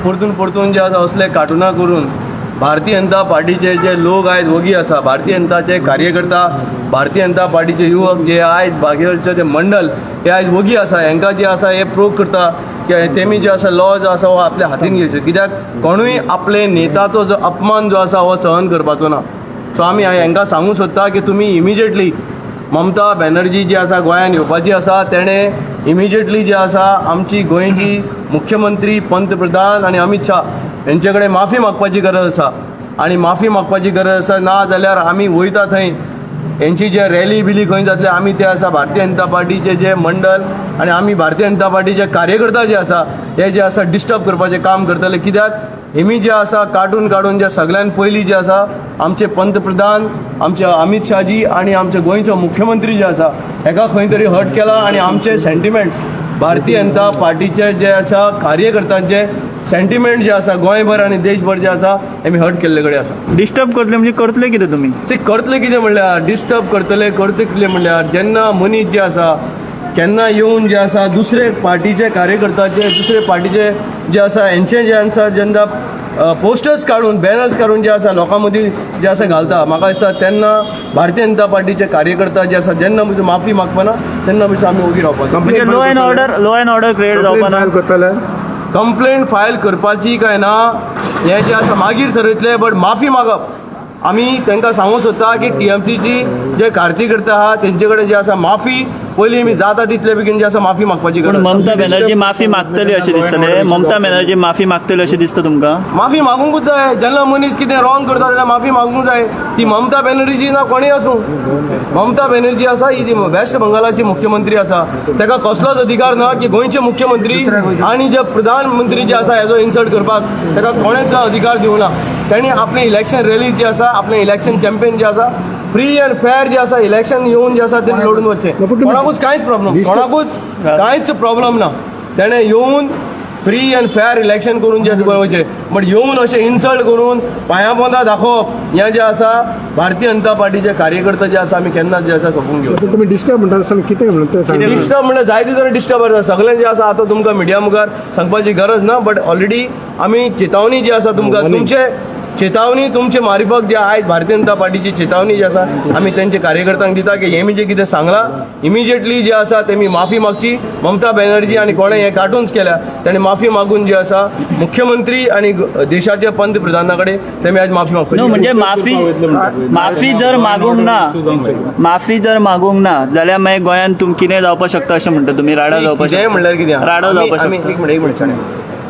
परतून परतून जे आसा असले कार्टुनां करून भारतीय जनता पार्टीचे जे लोक आयज वगी आसा, भारतीय जनताचे कार्यकर्ता, भारतीय जनता पार्टीचे युवक जे आयज बागेलचे जे मंडल हे आयज वगी आसा, हांकां जे आसा हे प्रोव करता की तेमी जे आसा लॉ जो आसा हो आपल्या हातीन घेवचे, कित्याक कोणूय आपले नेताचो जो अपमान जो आसा हो सहन करपाचो ना. सो आमी हांकां सांगूंक सोदता की तुमी इमिजिएटली ममता बॅनर्जी जी आसा गोंयान येवपाची आसा, तेणें इमिजिएटली जे आसा आमची गोंयची मुख्यमंत्री, पंतप्रधान आनी अमीत शाह हेंचे कडेन माफी मागपाची गरज आसा आनी माफी मागपाची गरज आसा. ना जाल्यार आमी वयता थंय हेंची जे रॅली बिली खंय जातले, आमी ते आसा भारतीय जनता पार्टीचे जे मंडल आनी आमी भारतीय जनता पार्टीचे कार्यकर्ता जे आसा हे जे आसा डिस्टर्ब करपाचें काम करतले, कित्याक हेमी जे आसा कार्टून काडून जे सगळ्यान पयलीं जे आसा आमचे पंतप्रधान, आमचे अमीत शाहजी आनी आमचे गोंयचो मुख्यमंत्री जे आसा हेका खंय तरी हर्ट केला आनी आमचे सेंटिमेंट, भारतीय जनता पार्टीचे जे आसा कार्यकर्त्यांचे सेंटिमेंट जे आसा गोंयभर आनी देशभर जे आसा हेमी हर्ट केल्ले कडेन आसा. डिस्टर्ब करतले म्हणजे करतले कितें तुमी? ते करतले कितें म्हणल्यार, डिस्टर्ब करतले, करतले कितें म्हणल्यार, जेन्ना मनीस जे आसा केन्ना येवन जे आसा दुसरे पार्टीचे कार्यकर्त्याचे, दुसरे पार्टीचे जे आसा हेंचे जे आसा जेन्ना पोस्टर्स काडून, बॅनर्स काडून जे आसा लोकां मदीं जे आसा घालता, म्हाका दिसता तेन्ना भारतीय जनता पार्टीचे कार्यकर्ता जे आसा जेन्ना माफी मागपाना तेन्ना आमी ओगी रावपाचो. म्हणजे law and order, law and order create जावपा ना. करतले? कंप्लेंट फायल करपाची काय ना हें जें आसा मागीर थरयतले, बट माफी मागप आमी तांकां सांगूंक सोदता की टीएमसीची जे कार्यकर्ता आहा तेंचे कडेन जे आसा माफी पयलीं आमी जाता तितले बेगीन जे आसा माफी मागपाची पूण गरज आसा. ममता बॅनर्जी माफी मागतली अशें दिसतलें? ममता बॅनर्जी माफी मागतली अशें दिसता तुमकां? माफी मागूंकूच जाय. जेन्ना मनीस कितें रॉंग करता जाल्यार माफी मागूंक जाय. ती ममता बॅनर्जी ना कोणूय आसूं, ममता बॅनर्जी आसा ही जी वेस्ट बंगालाची मुख्यमंत्री आसा, ताका कसलोच अधिकार ना की गोंयचे मुख्यमंत्री आनी जे प्रधानमंत्री जे आसा हेजो इन्सल्ट करपाक ताका कोणेच अधिकार दिवना. तांणी आपलें इलेक्शन रॅली जी आसा, आपलें इलेक्शन कॅम्पेन जे आसा, फ्री अँड फेर जे आसा इलेक्शन येवन जे आसा तें लढून वचचें. कोणाकूच कांयच प्रॉब्लम, कोणाकूच कांयच प्रॉब्लम ना. तेणें येवन फ्री अँड फेर इलेक्शन करून जे आसा गोंय वचचें, बट येवन अशें इन्सल्ट करून पांयां पोंदा दाखोवप हें जें आसा भारतीय जनता पार्टीचे कार्यकर्ते जे आसा आमी केन्नाच जे आसा सोंपूंक घेवचे. तुमी डिस्टर्ब म्हणटा आसतना कितें म्हणून तें सांगा. डिस्टर्ब म्हणल्यार जायते तरेन डिस्टर्ब आसा सगळें जें आसा आतां तुमकां मिडिया मुखार सांगपाची गरज ना, बट ऑलरेडी आमी चेतावणी जी आसा तुमकां, तुमचे चेतावणी तुमचे मारिफत जे आयज भारतीय जनता पार्टीची चेतावणी जी आसा आमी तेंचे कार्यकर्त्यांक दिता की हेमी जें कितें सांगलां इमिजिएटली जे आसा तेमी माफी मागची. ममता बॅनर्जी आनी कोणें हे कार्टून्स केल्या तेणें माफी मागून जे आसा मुख्यमंत्री आनी देशाचे पंतप्रधाना कडेन तेमी आयज माफी मागपाची. न्हू, म्हणजे माफी माफी जर मागूंक ना, माफी जर मागूंक ना जाल्यार मागीर गोंयांत तुम कितें जावपाक शकता अशें म्हणटा तुमी? राडो जावपाक कितें शकता? म्हणल्यार कितें? राडो जावपाक आमी शकता. एक मिनट, एक मिनट सांग.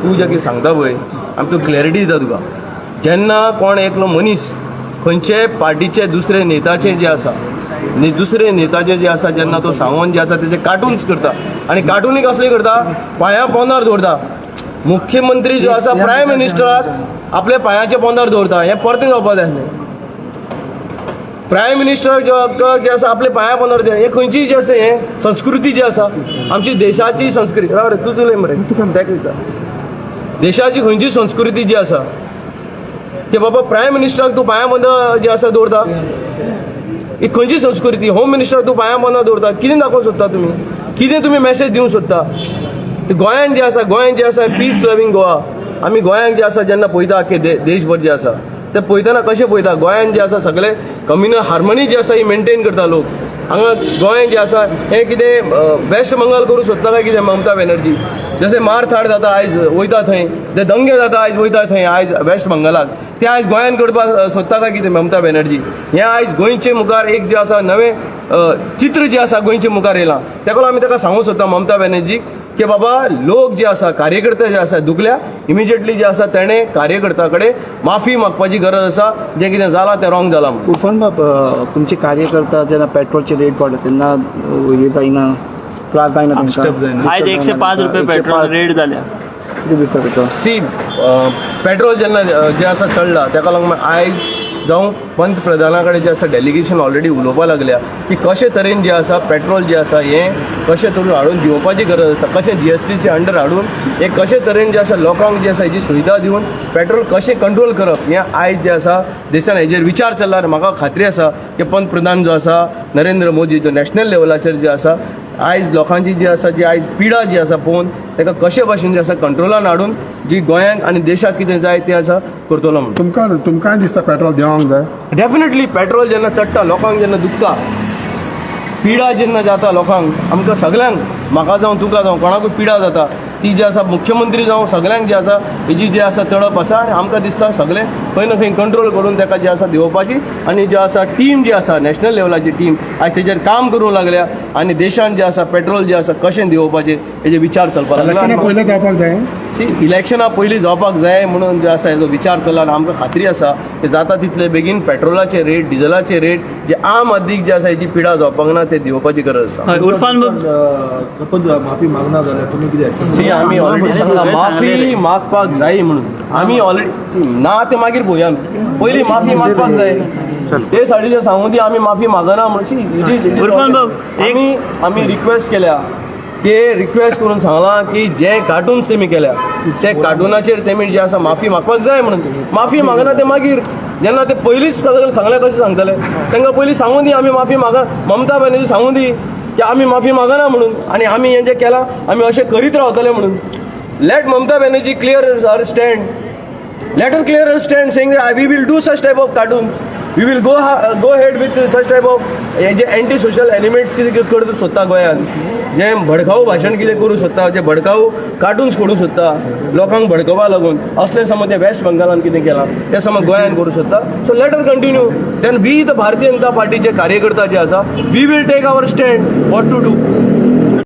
तूं जें कितें सांगता पळय आमी तुका क्लॅरिटी दिता तुका. जेन्ना कोण एकलो मनीस खंयचे पार्टीचे दुसरे नेताचे जे आसा, दुसरे नेताचे जे आसा जेन्ना तो सांगून जे आसा तेजे कार्टून्स करता आनी कार्टूनय कसले करता, पांयां पोंदार दवरता. मुख्यमंत्री जो आसा प्रायम मिनिस्टराक आपल्या पांयाच्या पोंदार दवरता, हें परतें जावपाक जाय आसलें. प्रायम मिनिस्टर जो जे आसा आपल्या पांया पोंदार, हें खंयची जी आसा हें संस्कृती जी आसा आमची देशाची संस्कृती. राव रे, तूं चलय मरे, ताका दिता. देशाची खंयची संस्कृती जी आसा की बाबा प्रायम मिनिस्टराक तूं पांया पोंदा जे आसा दवरता, ही खंयची संस्कृती? होम मिनिस्टराक तूं पांया पोंदा दवरता, कितें दाखोवंक सोदता तुमी? कितें तुमी मॅसेज दिवंक सोदता? गोंयान जे आसा, गोंयान जे आसा पीस लवींग गोवा. आमी गोंयांक जे आसा जेन्ना पळयता की देशभर जे आसा ते पळयतना कशें पळयता, गोंयान जे आसा सगळे कम्युनल हार्मनी जी आसा ही मेनटेन करता लोक. हांगा गोंय जे आसा हें कितें वेस्ट बंगाल करूंक सोदता काय कितें ममता बॅनर्जी? जशें मारथाड जाता आयज वयता थंय, जे दंगे जाता आयज वयता थंय आयज वेस्ट बंगालाक, ते आयज गोंयान करपाक सोदता काय कितें ममता बॅनर्जी? हें आयज गोंयचे मुखार एक जें आसा नवें चित्र जें आसा गोंयचे मुखार येयलां. तेका लागून आमी ताका सांगूंक सोदता ममता बॅनर्जीक की बाबा लोक जे आसा, कार्यकर्ते जे आसा दुखल्या, इमिजिएटली जे आसा तेणें कार्यकर्त्या कडेन माफी मागपाची गरज आसा. जें कितें जालां तें रॉंग जालां म्हणून. उर्फान बाब, तुमचे कार्यकर्ता जेन्ना पेट्रोलचे रेट वाडटा तेन्ना हे जायना, त्रास जायना तांकां? आयज 105 रुपये पेट्रोल रेट जाल्या. कितें दिसता पेट्रोल? सी, पेट्रोल जेन्ना जें आसा चडला तेका लागून आयज जावं पंतप्रधाना कडेन जें आसा डेलिगेशन ऑलरेडी उलोवपाक लागल्या की कशे तरेन जें आसा पेट्रोल जें आसा हें कशे तरेन हाडून दिवपाची गरज आसा, कशें जीएसटीचे अंडर हाडून हें कशे तरेन जें आसा लोकांक जें आसा हेजी सुविधा दिवन पेट्रोल कशें कंट्रोल करप, हें आयज जें आसा देशान हेजेर विचार चल्ला. आनी म्हाका खात्री आसा की पंतप्रधान जो आसा नरेंद्र मोदी जो नॅशनल लेवलाचेर जे आसा आयज लोकांची जी आसा, जी आयज पिडा जी आसा पळोवन ताका कशे भाशेन जे आसा कंट्रोलान हाडून जी गोंयांक आनी देशाक कितें जाय तें आसा करतलो म्हणून. तुमकांय दिसता पेट्रोल देंवोंक जाय? डेफिनेटली, पेट्रोल जेन्ना चडटा, लोकांक जेन्ना दुखता, पिडा जेन्ना जाता लोकांक, आमकां सगल्यांक, म्हाका जावं, तुका जावं, कोणाकूय पिडा जाता, ती जी आसा मुख्यमंत्री जावं, सगल्यांक जी आसा हेजी जी आसा तडप आसा. आनी आमकां दिसता सगळें खंय ना खंय कंट्रोल करून ताका जे आसा देंवोवपाची. आनी जे आसा टीम जी आसा, नॅशनल लेवलाची टीम आयज तेजेर काम करूंक लागल्या आनी देशान जे आसा पेट्रोल जे आसा कशें देंवोवपाचें हेजे विचार चलपाक लागला. इलेक्शना पयलीं जावपाक जाय. सी, इलेक्शना पयलीं जावपाक जाय म्हणून जे आसा हेजो विचार चल्ला. आनी आमकां खात्री आसा की जाता तितले बेगीन पेट्रोलाचे रेट, डिझलाचे रेट जे आम आदमीक जे आसा हेजी पिडा जावपाक ना, ते देंवोवपाची गरज आसा. हय उर्फान बाब. सपोज माफी मागना जाल्यार तुमी कितें एक्शन? सी, आमी ऑलरेडी सांगला माफी मागपाक जाय म्हणून. आमी ऑलरेडी ना ते मागीर पळोवया आमी. पयलीं माफी मागपाक जाय ते साठी जे सांगू दी आमी माफी मागना म्हणून. सी, उर्फान बाब, आमी रिक्वेस्ट केल्या की, रिक्वेस्ट करून सांगलां की जे कार्टून्स तेमी केल्या ते कार्टुनाचेर तेमी जे आसा माफी मागपाक जाय म्हणून. माफी मागना ते मागीर जेन्ना ते पयलींच सांगले, कशें सांगतले तांकां? पयलीं सांगून दी आमी माफी मागना. ममता बॅनर्जी सांगून दी की आमी माफी मागना म्हणून आनी आमी हें जें केलां आमी अशें करीत रावतले म्हणून. Let Mamata Banerjee clear her stand. Let her clear her stand, saying that we will do such type of cartoons. We will go ahead with such type of हे जे एंटी सोशल एलिमेंट्स कितें कितें करूंक सोदता गोंयांत, जे भडकाऊ भाशण कितें करूंक सोदता, जे भडकाऊ कार्टून्स करूंक सोदता लोकांक भडकोवपा लागून, असले समज ते वेस्ट बंगालान कितें केलां ते समज गोंयांत करूंक सोदता. So let her continue. Then we, the Bharatiya Janata पार्टीचे कार्यकर्ता जे आसा, we will take our stand what to do.